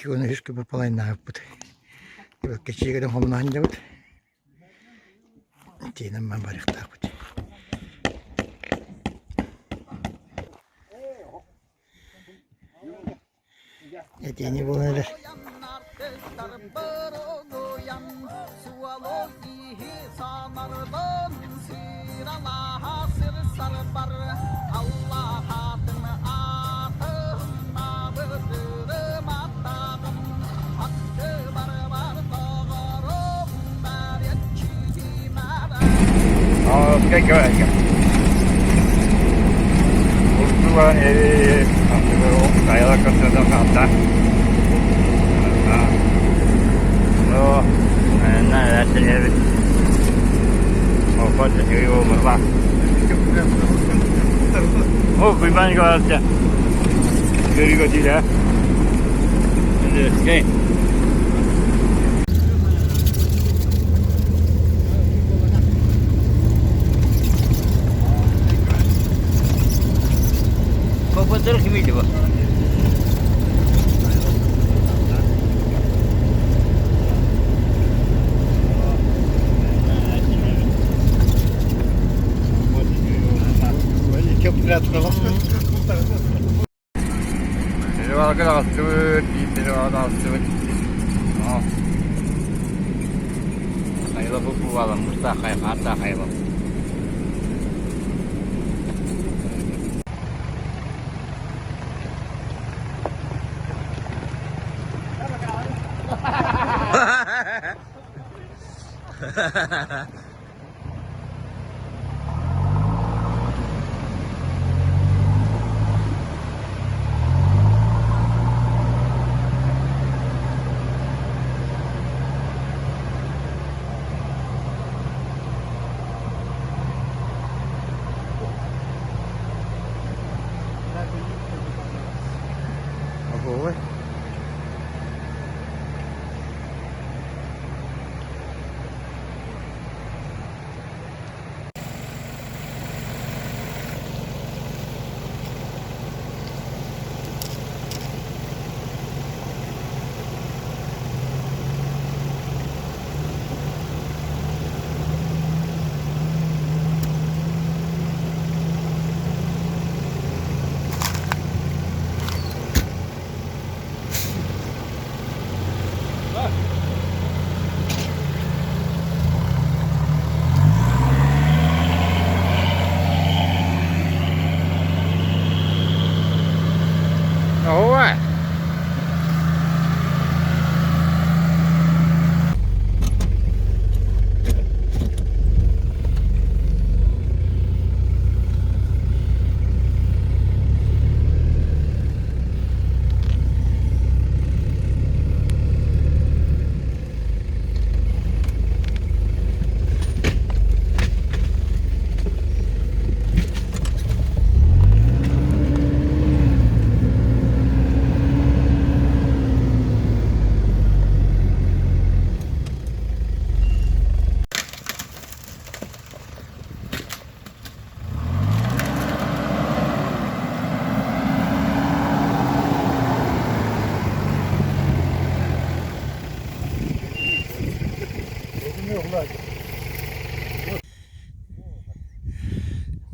Уонна үһүс күммүт балайнаабыппыт. Кэчиэгэнэн хомунаһан дьабыт. Тиэнэн ман барыахтаахпыт. Этиини буолан эрэр.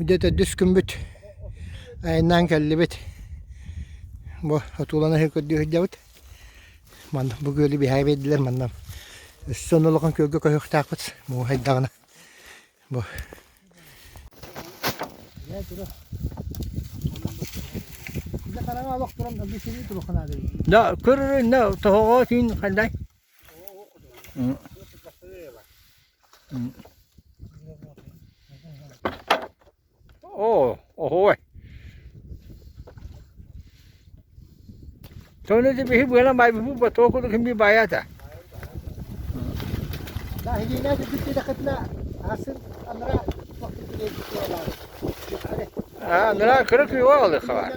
Дьэ төрдүс күммүт айаннаан кэллибит. Бу отуулана көрдүү сылдьабыт. Манна бу күөлү биһээбит биэрдилэр манна өссө онно улахан күөлгэ көһүөхтээхпит мууһайдаҕына Бу. Да, көрөрүнэ тоһоҕо тиин хандай? Оо, оһуой. Тону ти биһи буолан байбыппыт ботуо курдук ким би байата. Аа, анараа кыра күйүө аҕалыахха баар.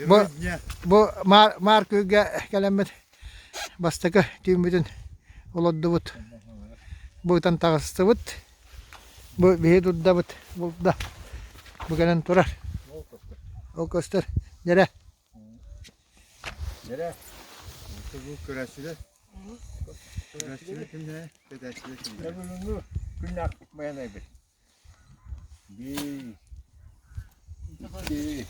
Бу, бу Маар, Маар күөлгэ кэлэммит. Бастакы түүммүтүн олордубут. Бу ытан таҕыстыбыт. Бу биһи дурдабыт булда. Бу кэлэн турар. Ол көстөр. Дьэрэ. Дьэрэ. Бу көрөөччүлэр. Көрөөччүлэр кимнэ? Кэтээччилэр кимнэ? Бүгүҥҥү күннээх байанайбыт. Биир, икки,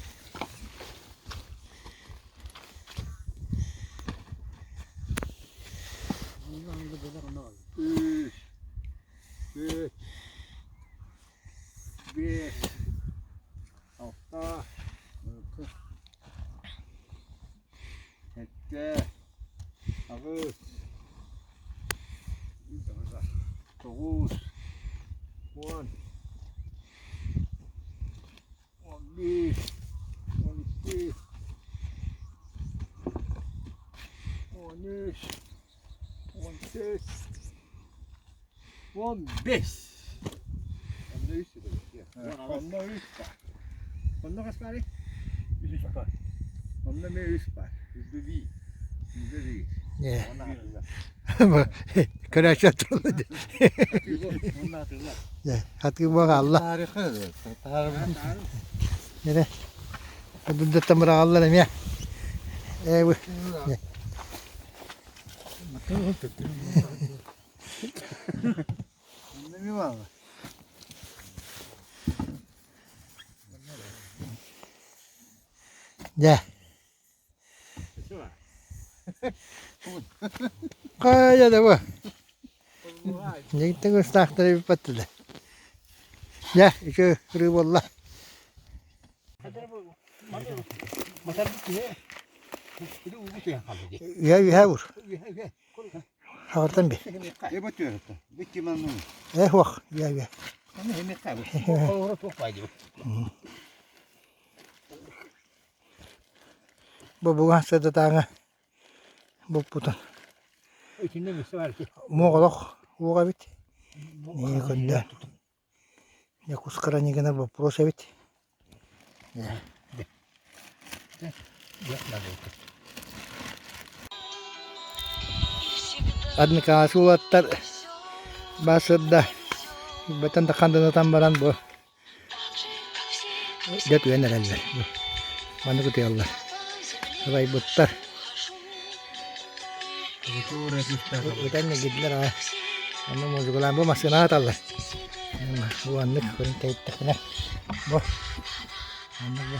үс, түөрт, биэс, алта, сэттэ, аҕыс, тоҕус, уон, 11, 12, 13, 14, 15. Онно үс Онно үс баар. Онно хас баарый? Үс баар. Онно эмиэ үс баар. Үрдү биир. Үрдү биир. Көрөөччү турла Хатыы буоҕалла. Эрэ. Дурдаттан быраҕаллар эмиэ. Ээ бу. Дьэ. Хайа да бу. Дьиҥтэн ыстаахтары бүппэттилэр. Дьэ, үчүгэй ырыы буолла. Үһэ үһэ ур. Хаҕыртан би. Э хуох, үһэ үһэ. Бу буган сыдатааҥа булпутун муох олох уох эбит Нии көрдөөн дьэ кус хранигына боппуруос эбит Адмикаас уолаттар баасырда бэтэн да хандынатан баран бу Дьэ түһэн эрэллэр. Маннык утуйаллар. Ылайбыттар. Ытан ньэгирдилэр аҕай. Онно музыкалаан бу массыынаҕа аталлар. Бу аннык көрүн тэйиттэхпинэ бу маннык бу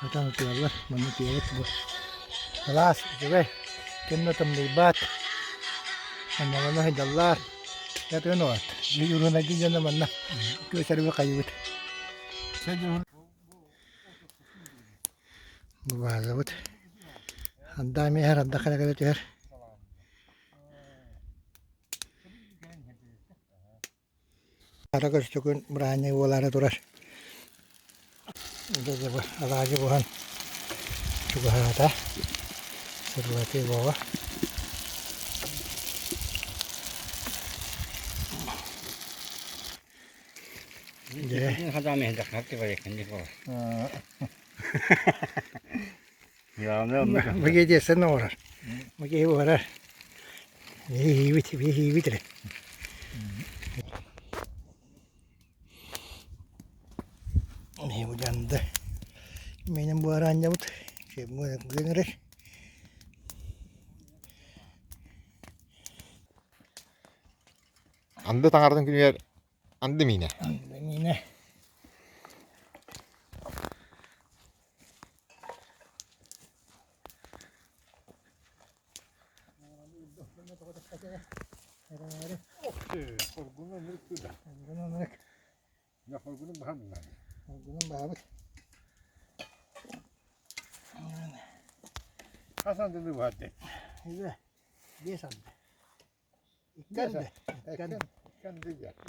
ытан утуйаллар. Манна утуйабыт бу. Сылаас, үчүгэй. Ким да тымныйбат. Оннолоно сылдьаллар. Ятыгын уот. Юрунайдын дьоно манна күөсэрби хайыбыт. Бу баазабыт. Андаа миэхэр анда кэлэ түһэр. Хара көрсүкүн быраанньык буолаары турар. Дьэ бу алаадьы буһан чугаһаата. Сырылатыы буола. Дьэ. Бу оҥорор. Бу киһи буһарар. Биһиибит, биһиибит эрэ. Бу Менин буһараанньабыт эрэр. Анды таҥаратын күнүгэр анды миинэ. Анды миинэ. Хоргунун баһабыт. Хас андыны баһарды? Биэс анды. Икки анды. Икки анды.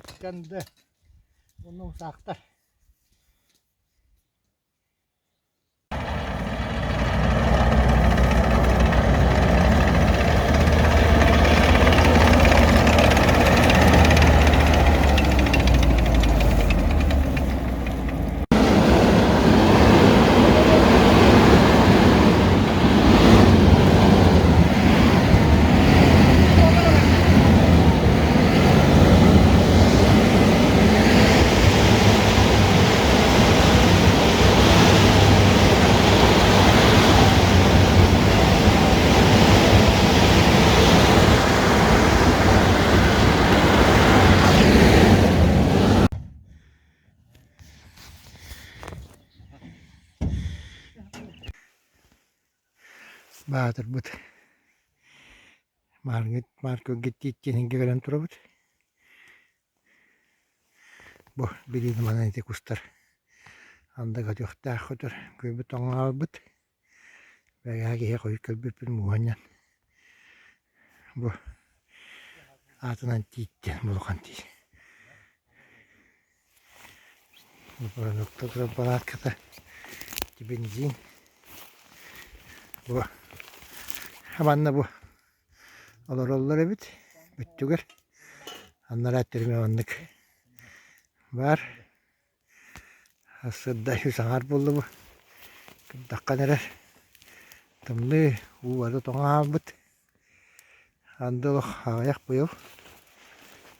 Икки анды. Онно усаахтар. Баатырбыт Мааргыт маар көргүт тииттиэн кэлэн турабыт. Бу билиини манан ити кустар анда көтүөхтээх көтөр күөлбүт тоҥон хаалбыт. Бэҕэһээ киһи хойут көрбүппүн муоһанньан бу аатынан тиит диэн улахан тиит. Продукта турар палатката бензин бу манна бу олороллор эбит бүттүгэр анараа өттүгэр маннык баар Сырда үс аҥаар буолла бу. Кырдаххан эрэр. Тымныы уу бары тоҥо хаалбыт. Анды олох аҕыйах быйыл.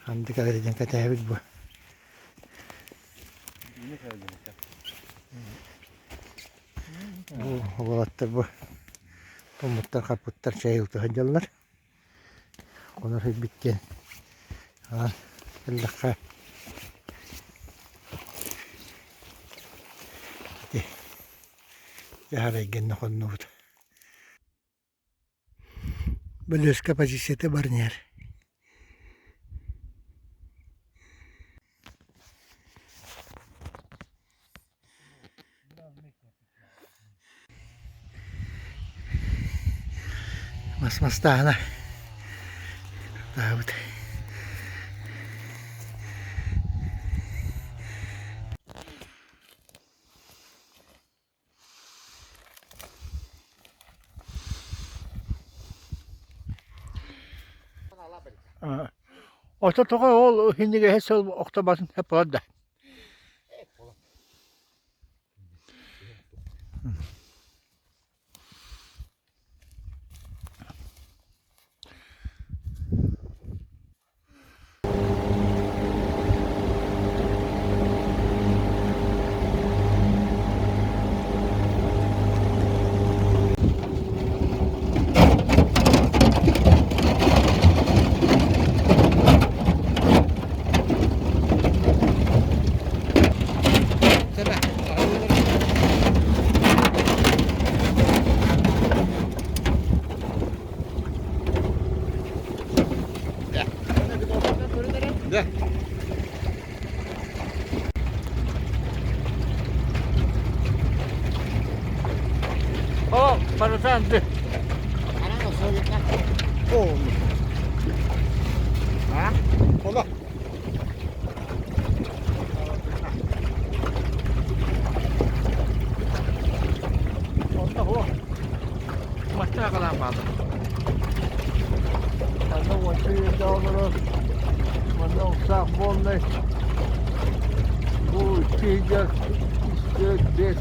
Анды кэлэр диэн кэтэһэбит бу. Бу уолаттар бу тоҥмуттар хаппыттар чэй ылта сылдьаллар. Хонор сирбит диэн аан кэллэххэ ити дьаһарайгэннэ хоннубут. Бөлүөскэ позицията баран иһэр. Мас мастааһына таһабыт. Ото тоҕо ол иһиннигэһэ сыл охтобатын хаппалар да. Да. О, парасанты. О, а? Ола. Онно хуо. Мачча калаан баалар. Манна уонча үйэлээх олорор. Манна уксаах буолнай. Бу икки ыйга үс, түөрт, биэс,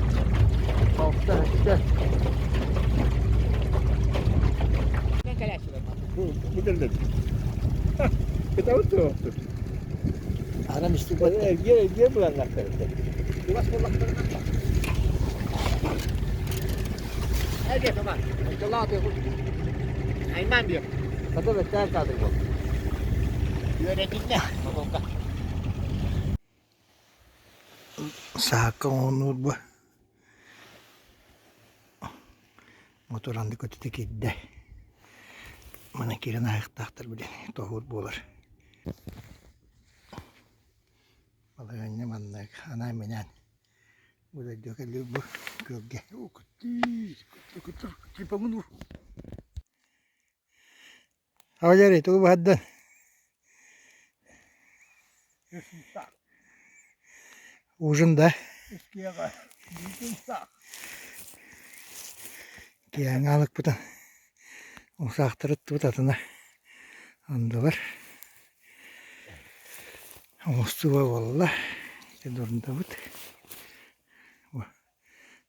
алта, сэттэ. Бу кэллэ. Кытабыт туохтур. Анам истибэт. Эргиэ эргиэ буланнар. Саакка оҥонуур бу мотуранды көтүтэ киирдэ. Манан киирэн аһыахтаахтар билин тоһуур буолар. Балаһыанньа маннык анаан-минээн бу дойдуга кэллибит бу күөлгэ. Валерий, тугу быһардын? Ужин да? Киэҥ аалыкпытын умсаахтары ыттыбыт атына андылар. Оҥостууга буолла, ити дурдабыт,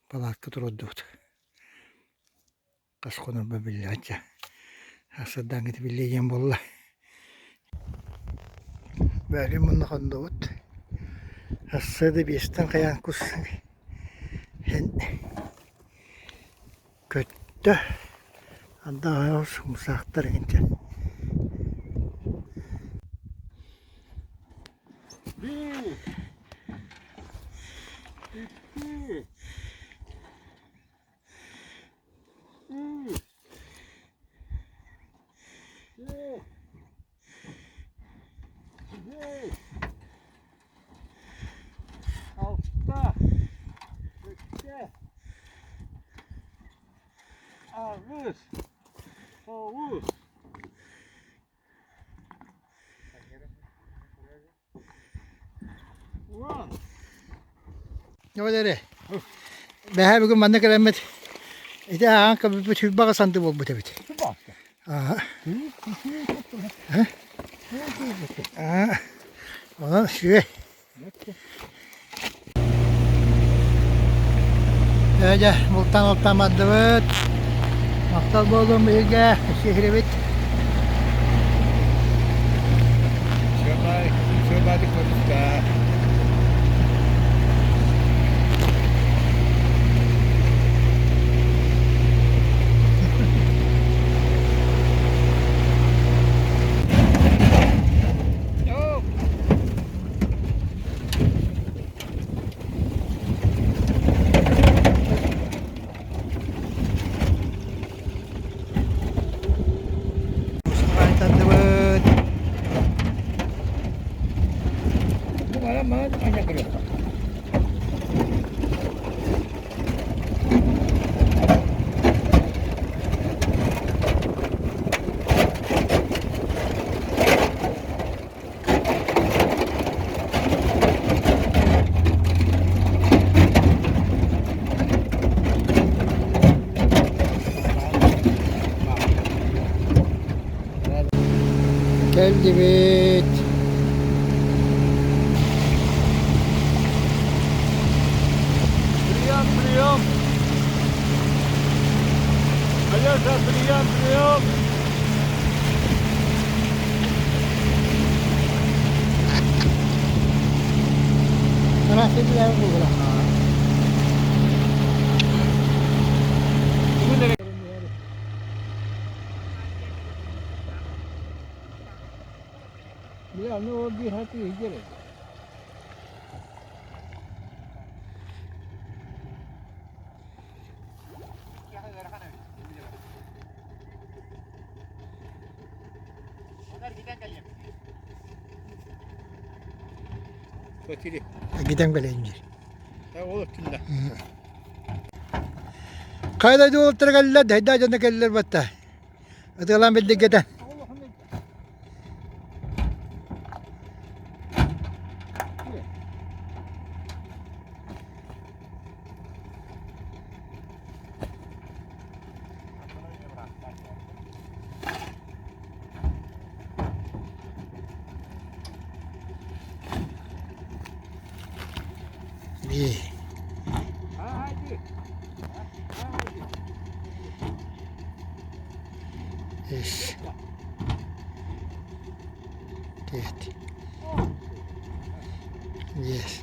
палатка туруордубут. Хас хонорбо биллибэт дьэ. Сарсыардааҥҥыта биллиэ диэн буолла. Бөөлүүн мунна хоннубут. Сарсыарда биэстэн хайаан кус эн көттө. Анда умсаахтар инчэ. Bir, iki, üç. Аҕыс. Тоҕус. Уон. Ол эрэ. Бэһээ бүгүн манна кэлэммит ити ааҕан көбүппүт сүүрбэҕэ санды буолбут эбит. Аа. Аа. Онон үчүгэй. Ээ дьэ, бултаан-оттоон бардыбыт. Махтал буоллун биһигэ, сиһирибит. Сыабаадык көрүстэ. Тардыбыт. Кэллибит. Прием, прием! Алеша, прием, прием! Гиден кэлэйин диир. Хайда уолаттара кэллилэр, дэйдаа дьоно кэллилэр батта. Ытыалаан билдиргэтэ. Дии. Үс. Түөрт. Биэс.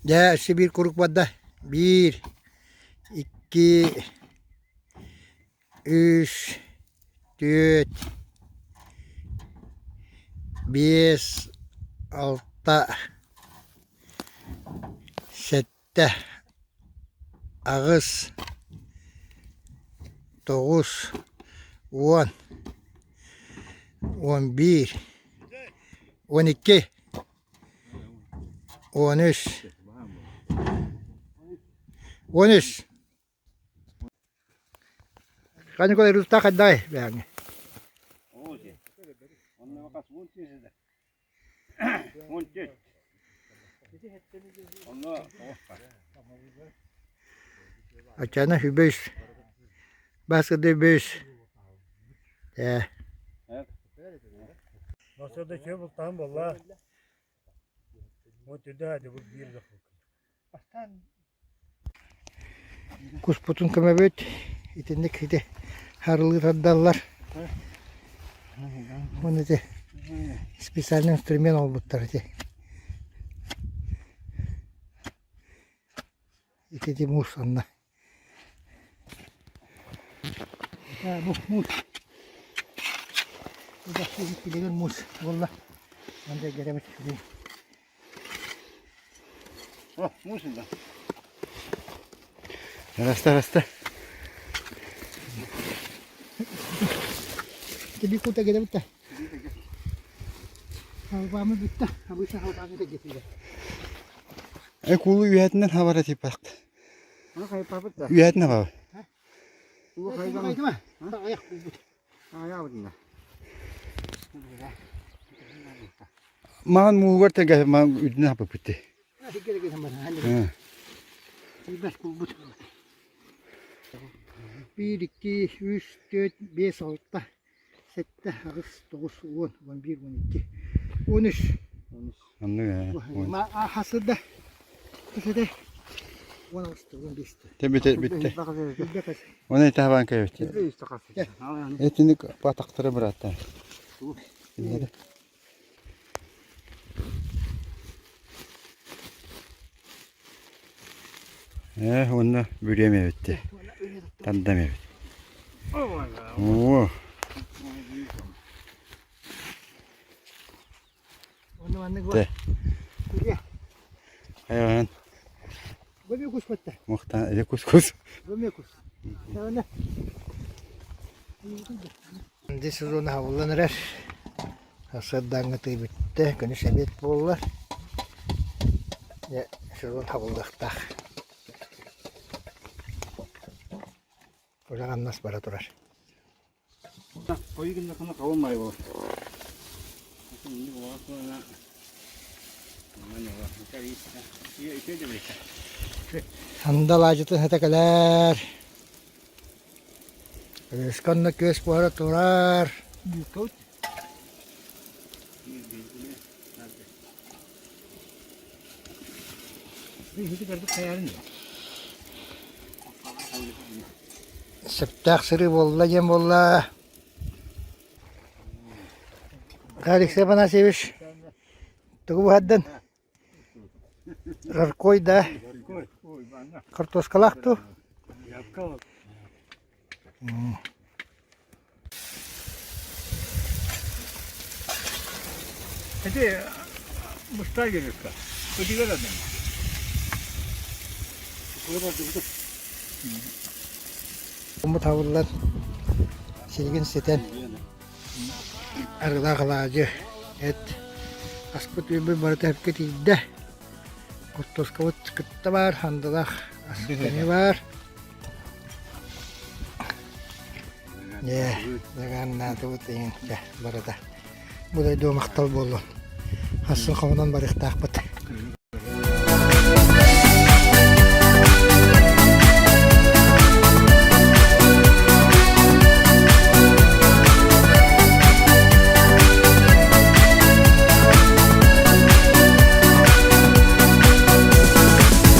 Дьэ, өссө биир курук барда. Биир, икки, үс, түөрт, биэс, алта, сэттэ, аҕыс, тоҕус, уон, 11, 12, 13, 13. Каникул Рустах отдай бэҕэҥҥэ. Оччоҕуна үбүс, баскыды үбүс. Ээ. Куспутун көмөбүт итинник ити харылыы тардаллар. Уонна ити специальный инструмент оҥорбуттар ити. Ити ити муус онно. Бу муус. Билигин муус буолла. Манна герэбит. Раста, раста. Тебе куда герэбит Халбаамы бүттэ. Обычно халбаамы да Э куулу үөһэтинэн хабара типпат. Үөһэтинэн хабар. Маҕан муугар тэгэ маҕан үрдүнэн хаппыппыт дии. Биир, икки, үс, түөрт, биэс, алта, сэттэ, аҕыс, тоҕус, уон, 11, 12, 13. Оннук ээ. Хасыда. Хасыда. 16, 15. Те бүте бүттэ. Оны табан кэбит. Этиник батактыры быраттан. Ээ, уонна бүрүөм эбитти. Тандам эбит. Оо. Тэ. Айван. Мухта, или кус-кус. Ди сезон аһыллан эрэр. Сарсыардааҥҥы тыы бүттэ, күнүс эбиэт буолла. Дьэ, сезон хабыллыахтаах. Үлэ-хамнас бара турар. Сандал аадьытын сыта кэлээр. Өрүскэ онно күөс буһара турар. Сөптөөх сырыы буолла диэн буолла. Алексей Афанасьевич, тугу буһардын? Жаркой да? Картошкалаах дуу? Ити мустаа кирикка. Ытыгар адам. Умут хабыллан силигин ситэн арыылаах алаадьы эт аспыт үөммүт барыта сөпкө тиийдэ. Хортуоскабыт кытта баар, андылаах ас эмиэ баар. Дьэ, дьагааннаатыбыт иҥин дьэ барыта. Бу дойду махтал буоллун. Хассын хомунан барыахтаахпыт.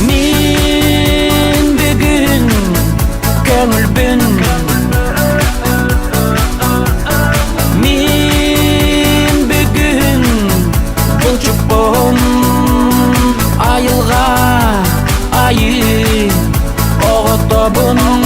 Мин бүгүн көңүлбүн Мин бүгүн булчуппун. Миигин оҕотобун.